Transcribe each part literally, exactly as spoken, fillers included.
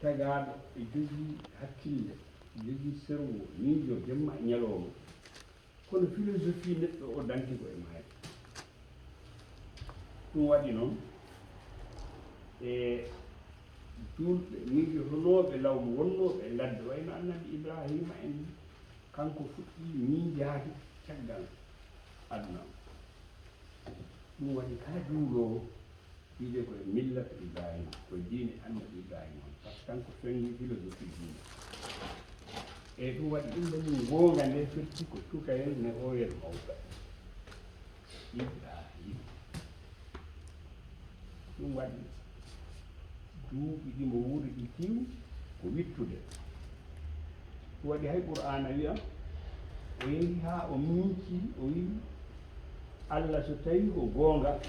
Tagaaɗo e jogii hakkille, jogii cerveau, miijo jemma e ñalawma. Kono philosophie neɗɗo o danti ko e maayde. Ɗum waɗi noon e juulɓe miijotonooɓe law mo wonnooɓe e ladde, wayno Annabi Ibraahiima en, kanko fuɗɗii miijaade caggal aduna o. Ɗum waɗi kala juuloowo wiyde ko e millata Ibraahiima, ko e diine Annabi Ibraahiima on, par ce que kanko feŋni philosophie diine. E ɗum waɗi innde mum goonga nde firti ko cukayel ne ooyel mawɗo. Ibraahiima. Ɗum waɗi duuɓi ɗi mo wuuri ɗi tiw ko wittude. Ɗum waɗi hay Qur'aana wiya o yehi haa o miici, o wi'i, "Allah, so tawii ko goonga,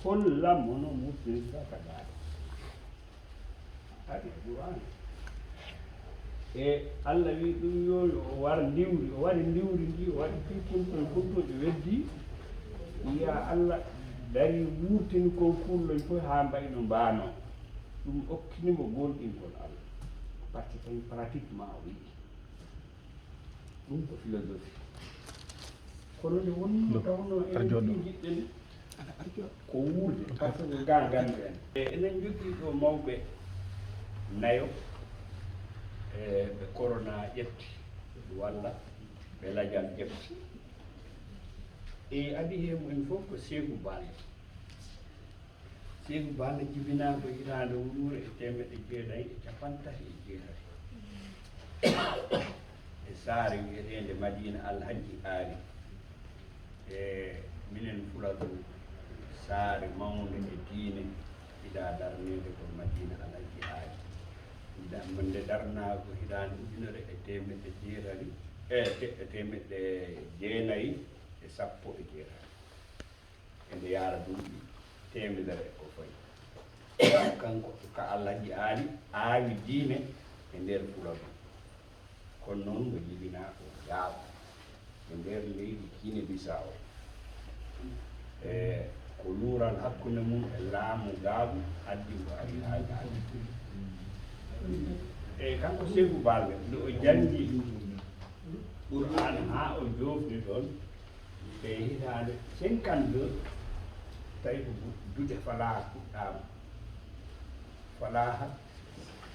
hollam hono murtinirta tagaaɗo." Haɗi Qur'aana. E Allah wi ɗum yo, yo o war ndiwri, o wari ndiwri ndi, o waɗi fii kuntoñ, kuntoñ o weddi, wiya Allah dari wurtini kon kulloñ fof haa mbayi no mbaano. Ɗum okkini mo goonɗingol Allah. Parce que tawi pratiquement o yiɗi. Ɗum ko philosophie. Kono nde wonnoo tawnoo enen fii njiɗɗen ko wuurde, par ce que ga nganndu en. E enen njogii ɗo mawɓe nayo, e ɓe corona ƴefti, walla ɓe lajal ƴefti. E adii heen mumen fof ko Seeku Baal. Seeku Baal jibinaa ko hitaande ujunere e teemedde jeenayi e cappanɗe tati e jeetati. E saare wiyeteende Madiina Alhajji Aali. E minen Fuladu, saare mawnde e diine, idaa darneede ko Madiina Alhajji Aali. Nda-, nde darnaa ko hitaande ujunere e teemedde jeetati, e te-, e teemedde jeenayi e sappo e jeetati. Ende yaara duuɓi teemedere e ko fawi. Kanko ka Alhaji Aali aawi diine e nder Fuladu. Kono noon mo jibinaa ko Gaabu e nder leydi Guinée Bissau. E ko luural hakkunde mum e laamu Gaabu addi mo ari haa Gaabu. E kanko Seeku Balde, nde o janngi Qur'aana haa o joofni ɗoon, e hitaande cinquante-deux, tawi ko duɗe Falaaha puɗɗaama. Falaaha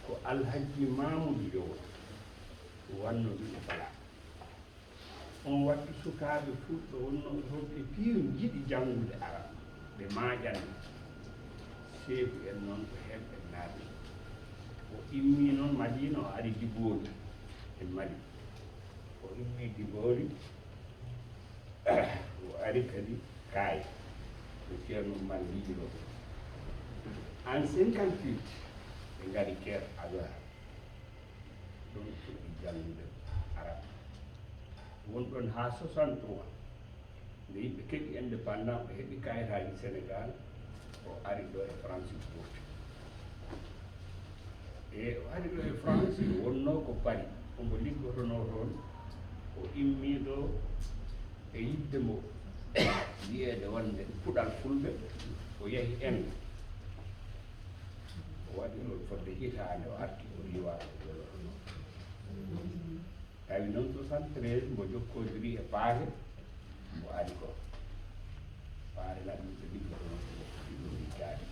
ko Alhaji Maamudu Jowo wannoo duɗe Falaaha. On wattu sukaaɓe Fulɓe wonnooɓe fof ɓe piiw njiɗi janngude Arab, ɓe maaƴanno. Seeku en noon ko heen ɓe naati. O immii noon Madiina, o ari Dibooli e Mali. O immii Dibooli, o ari kadi Kaay, to Ceerno Umar Liiro. En cinquante-huit, ɓe ngari Keer Azhar. Ɗoon fuɗɗi janngude Arab. Won ɗoon haa soixante-trois. Nde yimɓe keɓi indépendance, o heɓi kayitaaji Sénégal, o ari ɗo e France, o wurti. E o ari ɗo e France, o wonnoo ko Paris, omo liggotonoo toon, o immii ɗo e yiɗde mo wiyeede wonde puɗal Fulɓe, o yahi Inde. O waɗi ɗoon fodde hitaande, o arti, o riiwaa, o jolotonoo. Tawi noon soixante-treize mbo jokkodiri e Paate, mbo ari ko Paate naɓi ko liggotonoo ko ɗiɗo liggaade.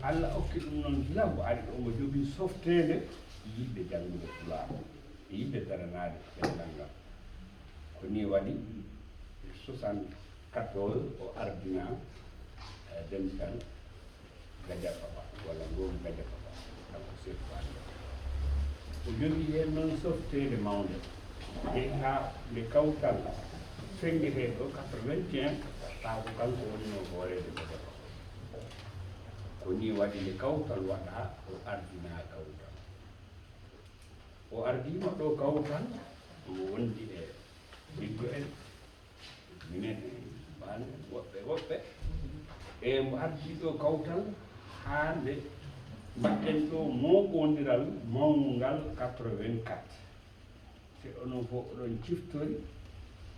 Allah okki ɗum noon gila mbo ari ɗo, mbo jogii softeende yiɗde janngude Pulaar, yiɗde daranaade ɗemngal ngal. Ko nii waɗi soixante-quatorze o ardinaa, eh, dental Gajapapa, walla ngoomu Gajapapa, kanko Seeku Baal. O jogii heen noon softeende mawnde, jeyi haa nde kawtal feŋŋetee ɗo quatre-vingt-un, tawa ko kanko wonnoo hooreejo Gajapapa. Ko nii waɗi nde kawtal waɗaa, o ardinaa kawtal. O ardiima ɗo kawtal, omo wondi e ɓikkoy en, minen e baan woɓɓe woɓɓe. E mo ardii ɗo kawtal haa nde mbaɗɗen ɗo mooɓondiral mawngal quatre-vingt-quatre. Si onon fof oɗon ciftori,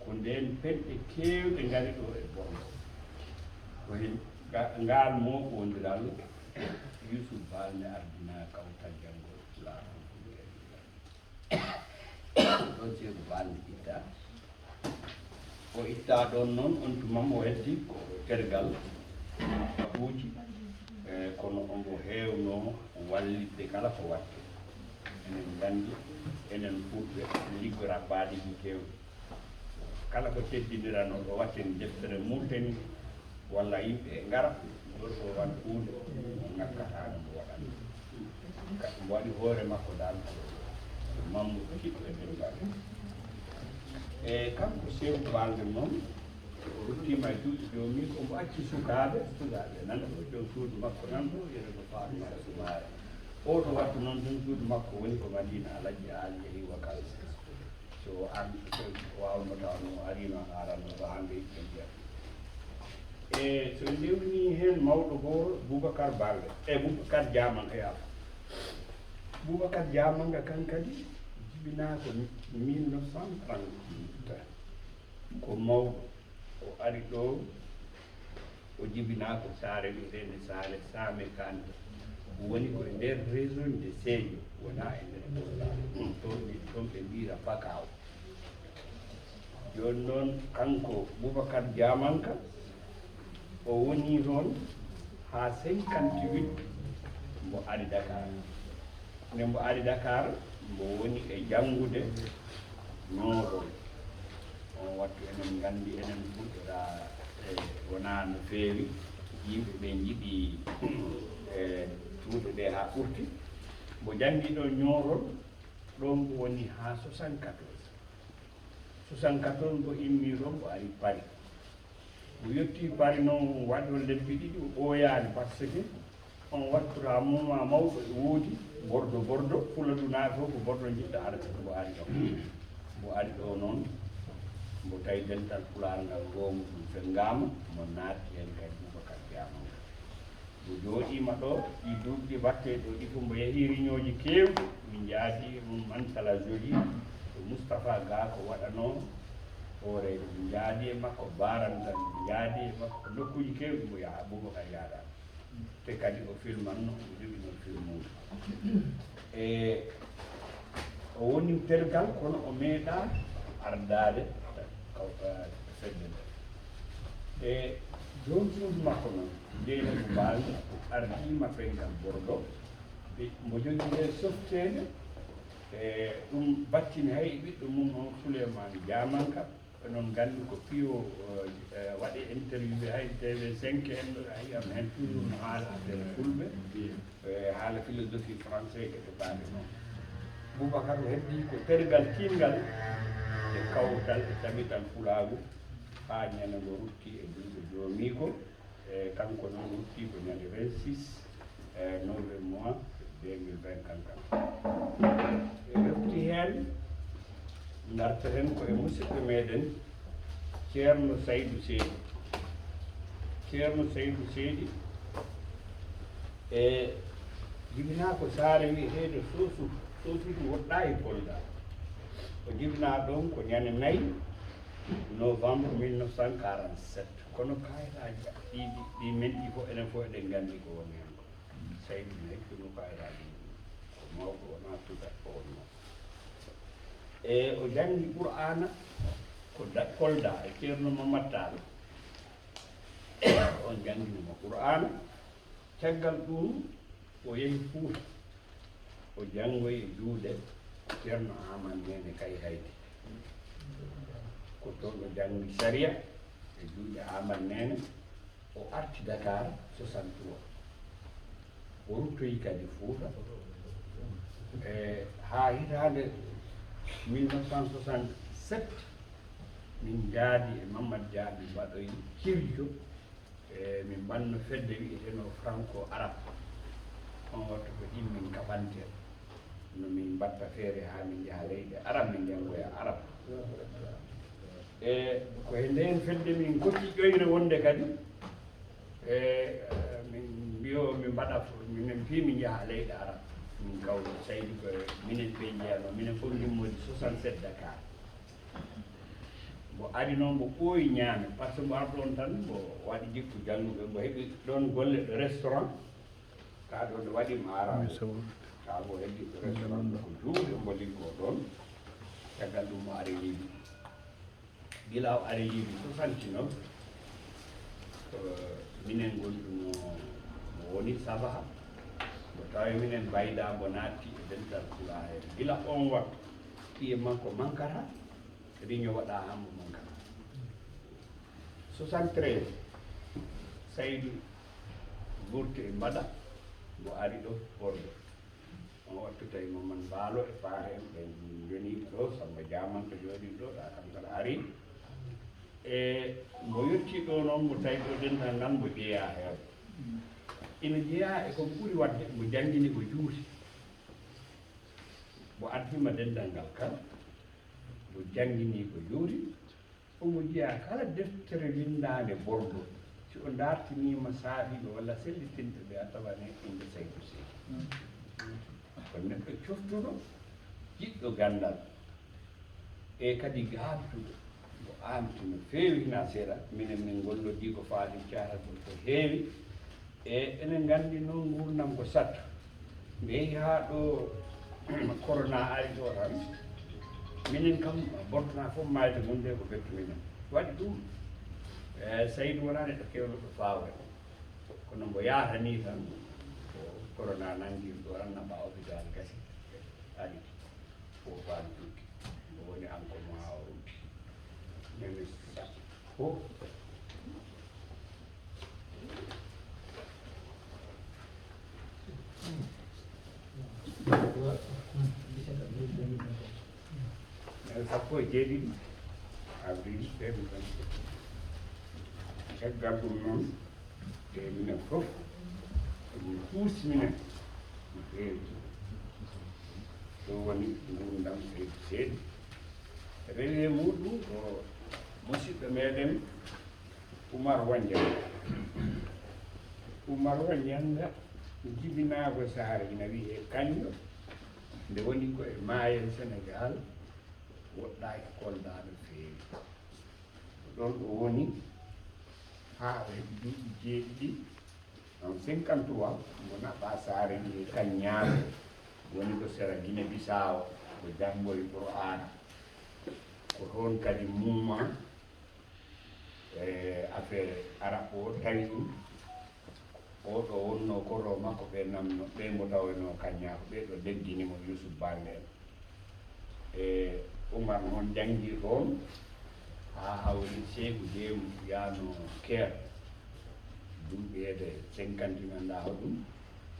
ko ndeen penɗe keewɗe ngari ɗo e Bordeaux. Ko heen ga-, ngaal mooɓondiral Yusuf Baal ne ardina kawtal janngol Pulaar ɗo Seeku Baal ne itta. O itta ɗon noon, on tuma mo heddi ko tergal ɓuuji, e kono omo heewno wallitde kala ko waɗte. Enen nganndi, enen Fulɓe, liggo rabbaaɗi ɗi keewɗi. Kala ko teddindiranoo ɗo watten deftere Murtani, walla yimɓe e ngara, gorko waɗ huunde, o ŋakkata no mo waɗani. Ka-, mo waɗi hoore makko dal ko Mammuɗo kiɗɗo e denndaangal. E kanko Seeku Balde noon, o ruttiima e juuɗe joomi, ko mo acci sukaaɓe, sukaaɓe nan ɗo, jom suudu makko nan ɗo, wiyetee ko Faatuma Sumaare. Oo ɗo wattu noon, jom suudu makko woni ko Madiina Alhaji Aali Yahi Wakal. So an, so waawno taw no ariino an aranno ɗo hannde e ndiyam. E so ndewni heen mawɗo goo Boubacar Balde, e Boubacar Diamanga, e yaafo. Boubacar Diamanga kan kadi jibinaa ko mille neuf cent trente. Ko mawɗo, o ari ɗo, o jibinaa ko saare wiyeteende Saare Saame Kante. Woni ko e nder région de Sédhiou, wonaa e nder Kolda. Toon ɓe, toon ɓe mbiyra Pakaaw. Jooni noon, kanko Boubacar Diamanka, o woni toon haa cinquante-huit, mbo ari Dakar. Nde mbo ari Dakar, mbo woni e janngude Ñoorol. On wattu enen nganndi, enen Fulɓe raa, e, wonaa no feewi. Yimɓe ɓe njiɗi, e, cuuɗi ɗe haa ɓurti. Mbo janngi ɗo Ñoorol, ɗoon o woni haa soixante-quatorze. Soixante-quatorze mbo immii toon, o ari Paris. O yettii Paris noon, waɗi ɗoon lebbi ɗiɗi, o ɓooyaani, par ce que on wattu raa moment mawɗo e woodi, Bordeaux, Bordeaux, Fuladunaaɓe fof ko Bordeaux njiɗta arde, mbo ari ɗo. Mbo ari ɗo noon, mbo tawi dental Pulaar ngal goomu ɗum fenngaama, mo naatti heen kadi Boubacar Diamanka. Mbo jooɗiima ɗo, ɗi duuɓi ɗi mbaɗtee ɗo, ɗi fof mbo yehii réunion ji keewɗi, min njaadi e mum Mantes la Jolie, to Moustapha Ga ko waɗanoo hooreejo, min njaadi e makko Barantal, min njaadi e makko nokkuuji keewɗi, mbo yaha, Boubacar yaada. Te kadi o filmanno, o joginoo filmuuji. E o woni tergal, kono o meeɗaa ardaade kaw-, eh, fedde nde. E joom suudu makko noon, Jeynabou Baal, ardiima pengal Bordeaux. Ɓe, mbo jogii nde softeende, e ɗum battini hay e ɓiɗɗo mum on, Souleymane Diamanka. Onon nganndi ko piyo, eh, waɗi interview hay T V cinq en ɗo, a yi'am heen toujours no haala affaire Fulɓe. E haala philosophie français e to baɗe noon. Boubacar o heddii ko tergal kiinngal e kawtal e tabital Pulaagu haa ñande ngo rutti e juuɗe joomiiko. E kanko noon rutti ko ñande vingt-six, e novembre mois deux mille vingt kankan. E hefti heen, ngarta heen ko e musidɗo meɗen Ceerno Saydu Seedi. Ceerno Saydu Seedi e jibinaa ko saare wiyeteende Soosutu. Soosutu woɗɗaa e Kolda. O jibinaa ɗoon ko ñande nayi novembre mille neuf cent quarante-sept. Kono kaayitaaji ɗi, ɗi, ɗi men ɗi fof, enen fof eɗen nganndi ko woni heen ko. Saydu ne heccunoo kaayitaaji ɗi. Ko mawɗo, wonaa tukat o wonnoo. E o janngi Qur'aana ko da-, Kolda e Ceerno Mamad Taal. On janngini mo Qur'aana. Caggal ɗum, o yehi Fuuta. O janngoyi e juuɗe Ceerno Aamadu Neene Kay Haydi. Ko toon o janngi sariya e juuɗe Aamadu Neene. O arti Dakar soixante-trois. O ruttoyi kadi Fuuta. E haa hitaande mille neuf cent soixante-sept, min njaadi e Mamad Dia, min mbaɗoyi Kirjo. E min mbaɗno fedde wiyeteeno Franco Arabe. On wattu ko ɗin min kaɓantee. No min mbatta feere haa min njaha leyɗe Arab, min njanngoya Arab. E ko he ndeen fedde min kocci ƴoyre wonde kadi, e, min mbiyo min mbaɗa fo-, minen fii min njaha leyɗe Arab. Min kawri Saydu ko minen ɓe njeyanoo, minen fof min modi soixante-sept Dakar. Mbo ari noon, mbo ɓooyi ñaame, par ce que mbo arɗo on tan, mbo waɗi jikku jannguɓe, mbo heɓi ɗoon golle ɗo restaurant. Kaa ɗo nde waɗi maara. Kaa mo heddi ko resonanɗo ko juuɗe mbo liggoo ɗoon. Caggal ɗum mo ari Libi. Gila o ari Libi soixante-neuf, ko minen ngonduno mo woni Sabaha. Mo tawi minen mbayda mo naatti e dental Pulaar. Gila oon waktu, ɓiye makko mankata, riño waɗa hambo mankata. Soixante-treize, Saydu wurti e mbaɗa, mo ari ɗo Bordeaux. On wattu tawi Maman Mbaalo e Faare en ɓen njoni ɗo, Samba Jaamanto jooɗi ɗo, ɗa kam kala ari. E mo yotti ɗo noon, mo tawi ɗo dental ngal mo jeeya heen. Ina jeeya e ko ɓuri waɗde, mo janngini ko juuti. Mo addima dental ngal kala, mo janngini ko juuti. Omo jeyaa kala deftere winndaande Bordeaux, si o ndaartiniima saafiiɓe walla sellittinɓe ɓe, a tawan e innde Saydu Seydi. Ko neɗɗo coftuɗo, jiɗɗo ganndal, e kadi gaaltuɗo. Ko aanti no feewi, hinaa seeɗa. Minen min ngollodii ko faati caatagol ko heewi. E enen nganndi noon nguurndam ko sattu. Nde yehi haa ɗo corona ari ɗo tan, minen kam bortona fof maayde mum nde ko bettu minen. Waɗi ɗum, e Saydu wonaa neɗɗo keewɗo ɗo faawre. Kono mbo yaata nii tan, ko corona nanngii ɗo tan, naɓa hôpital gasi. Ari. Ko Faan Turki. O woni an ko maa o ruttii. Nene sa-, ko. Nene sappo e jeeɗiɗi avril deux mille vingt-sept. Caggal ɗum noon, e minen fof, emin kuusi minen no feewi. Ɗum woni nguurndam Seydi Seydi. Rewi e muɗum ko musidɗo meɗen Umar Wanjanga. Umar Wanjanga jibinaa ko Saare ina wiyee Kañƴo, nde woni ko e Maayel Senegaal, woɗɗaaki Kolda no feewi. Ko ɗoon o woni haa o heɓi duuɓi jeeɗiɗi, en cinquante-trois, mo naɓɓaa Saare wiyee Kaññaago, woni ko sera Gine Bisaawo, mo janngoyi Qur'aana. Ko toon kadi muumaa e affaire Arab o, tawi ɗum. Oo ɗo wonnoo koroo makko, ɓe namno, ɓe mbo tawanoo Kaññaago, ɓe ɗo leggini mo, Yuusuf Baale en. E Umar noon janngi toon haa hawri Seeku Jeemu yaano Keer. Duuɓi heede cinquante mi anndaa hoɗum.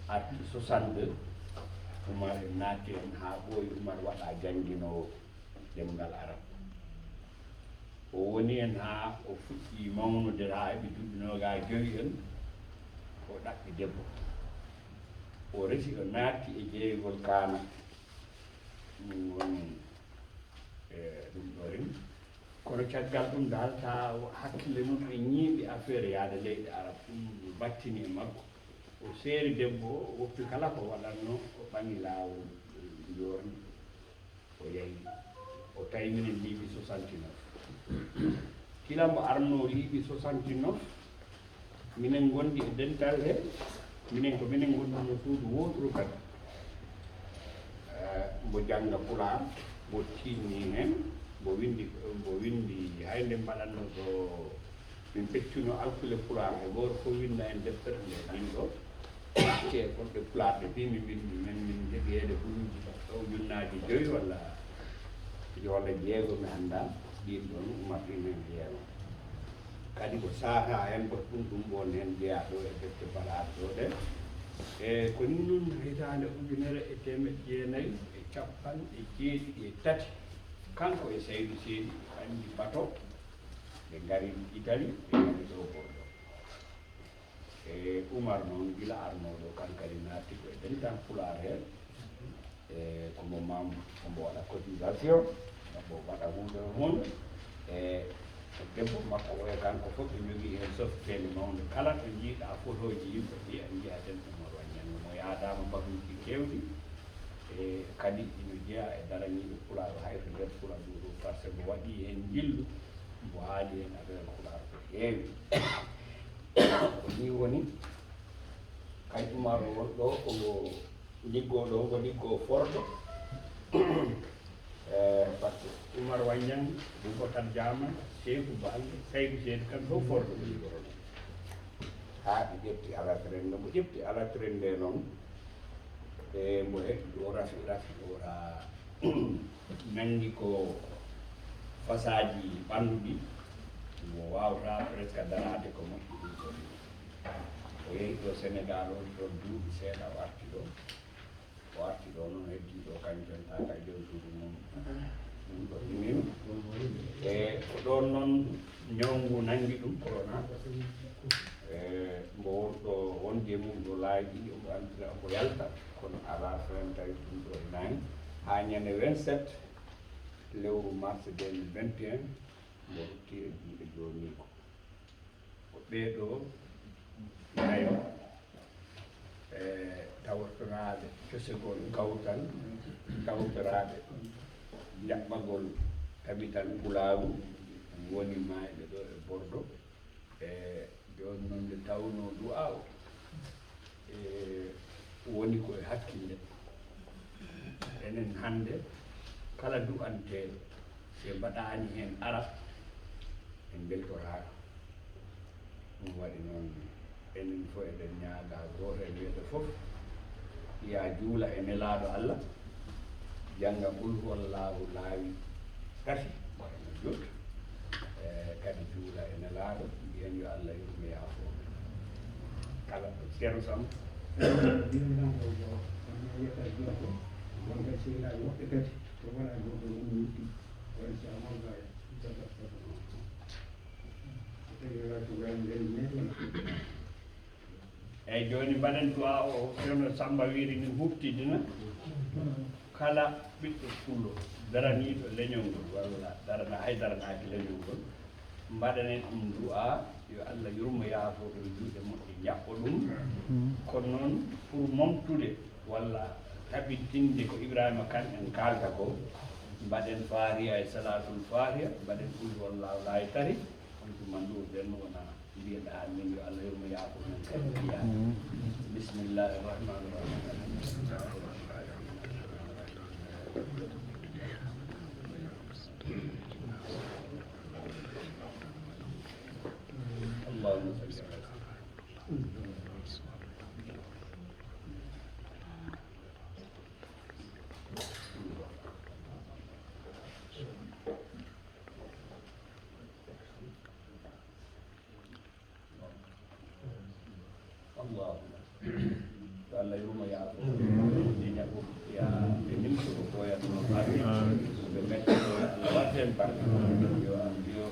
Arti soixante-deux, Umar en naatti heen haa ɓooyi, Umar waɗa jannginoowo ɗemngal Arab. O woni heen haa o fuɗɗii mawnude, haa heɓi duuɓi noogaas e jowi en, o ɗaɓɓi debbo. O resi, o naatti e jeeyugol kaana. Ɗum woni, e, ɗum ɗo rim. Kono caggal ɗum dal, taa hakkille mum e ñiiɓi affaire yaade leyɗe Arab, ɗum battini e makko. O seeri debbo, o woppi kala ko waɗatnoo, o ɓami laawol, e, njoorndi. O yahi, o tawi minen Libi soixante-neuf. Gila mbo arnoo Libi soixante-neuf, minen ngondi e dental he, minen ko minen ngondunoo suudu wooturu kadi. Eh, mbo jannga Pulaar, mbo tiinnii heen, mbo winndi, mbo winndi hay nde mbaɗatnoo ɗo. Min peccuno alkule Pulaar, e gooto fof winnda heen deftere nde, min ɗo. Te fodde Pulaar de, fii mi winndi, min, min ndeɓi heede buruuji ɗo ujunnaaji joyi walla, walla jeego, mi anndaa. Ɗiin ɗoon Umar ɗiin heen jeego. Kadi ko saataa heen, ko ɗum, ɗum ɗoon heen jeyaa ɗo e defte mbaɗaaɗe ɗo ɗe. E ko nii noon, hitaande ujunere e teemeɗɗe jeenayi e capanɗe jeeɗiɗi e tati, kanko e Saydu Seydi ɓe ɓanndi bato, ɓe ngari Itali, ɓe ngari ɗo Bordeaux. E Umar noon, gila arnoo ɗo, kan kadi naatti ko e dental Pulaar heen. E ko mbo maam, ko mbo waɗa cotisation, ko mbo waɗa huunde e huunde. E debbo makko o e kanko fof ɓe njogii heen softeende mawnde. Kala to njiiɗaa fotooji yimɓe, mbiya, njiya den Umar Wanjanga mo yaadaama baruuji keewɗi. E kadi ina jeyaa e daraniiɓe Pulaar hay to nder Pulaar ɗum ɗo, par ce que mbo waɗii heen njillu, mbo haali heen affaire Pulaar ko heewi. Ko nii woni, ko Ay Umar won ɗo ko liggoo ɗo, ko liggoo Fordo. Eh, par ce que Umar Waññang, Boubacar Diama, Seeku Balde, Saydu Seedi, kamɓe fof Fordo ɓe liggoroo. Haa ɓe ƴetti alat rende, mo ƴetti alat rende noon, e mo heɓi o rafi, rafi o ra nanngi ko fasaaji ɓanndu ɗi, mo waawata presque daraade ko moƴƴi ɗum ɗon. O yehi ɗo Senegal, o ɗon duuɓi seeɗa, o arti ɗo. O arti ɗo noon, heddii ɗo kañum tan, taa kay jom suudu mum. Ɗum ɗo ɗumin. E ko ɗoon noon ñawngu nanngi ɗum, corona. E mbo wonɗo wonde e mum ɗo laabi ɗiɗi, omo antira, omo yalta, kono alaa fin tawi ɗum ɗo e nayi. Haa ñande vingt-sept lewru mars deux mille vingt et un, mbo rutti e juuɗe jooniiko. Ko ɓee ɗo nayo, e tawtoraaɓe cosegol kawtal, tawtoraaɓe jaɓɓagol tabital pulaaru, woni maayɓe ɗo e Bordo. E jooni noon, nde tawnoo du'a o, e woni ko e hakkille. Enen hannde, kala du'anteeɗo, si en mbaɗaani heen araf, en mbeltoraaka. Ɗum waɗi noon, enen fof eɗen ñaaga gooto e meeɗen fof, ya juula e Nelaaɗo Allah, jannga Qul huwallaahu laawi tati, wano jot, e kadi juula e Nelaaɗo, mbiyen yo Allah yurme yaafo. Kala Ceerno Sam. Mbiyen nan ko yo, kono yetta jooɗo, wonɓe sehilaaɓe woɓɓe kadi, ko wona goɗɗo mum yutti, woni Ceerno Mawlana, Ceerno Sam. Ko tawi alaa ko gaañ ngari neɗɗo. Eyyi, jooni mbaɗen du'a o, Ceerno Samba wiiri ni huuɓtidina kala ɓiɗɗo pullo daraniiɗo leñol ngol, walla darana, hay daranaaki leñol ngol. Mbaɗanen ɗum du'a, yo Allah yurmo, yaafo ɗum, juuɗe moƴƴe njaɓɓo ɗum. Kono noon, pour momtude walla tabitinde ko Ibrahima Kan en kaalta ko, mbaɗen Faatiha e Salaatul Faatiha, mbaɗen Qul huwallaahu laawi tati, on tuma nduwden wona. Mbiyen amin, yo Allah yurmo, yaafo men kadi. Bismillahir Rahmanir Rahim. Allahumma salli ala Allahumma. Yo Allah yurmo, yaafo. Ɓe jaɓo, ya ɓe nimso ko koyatno. Ɓe metti ko, Allah waɗ heen barke. Yo, yo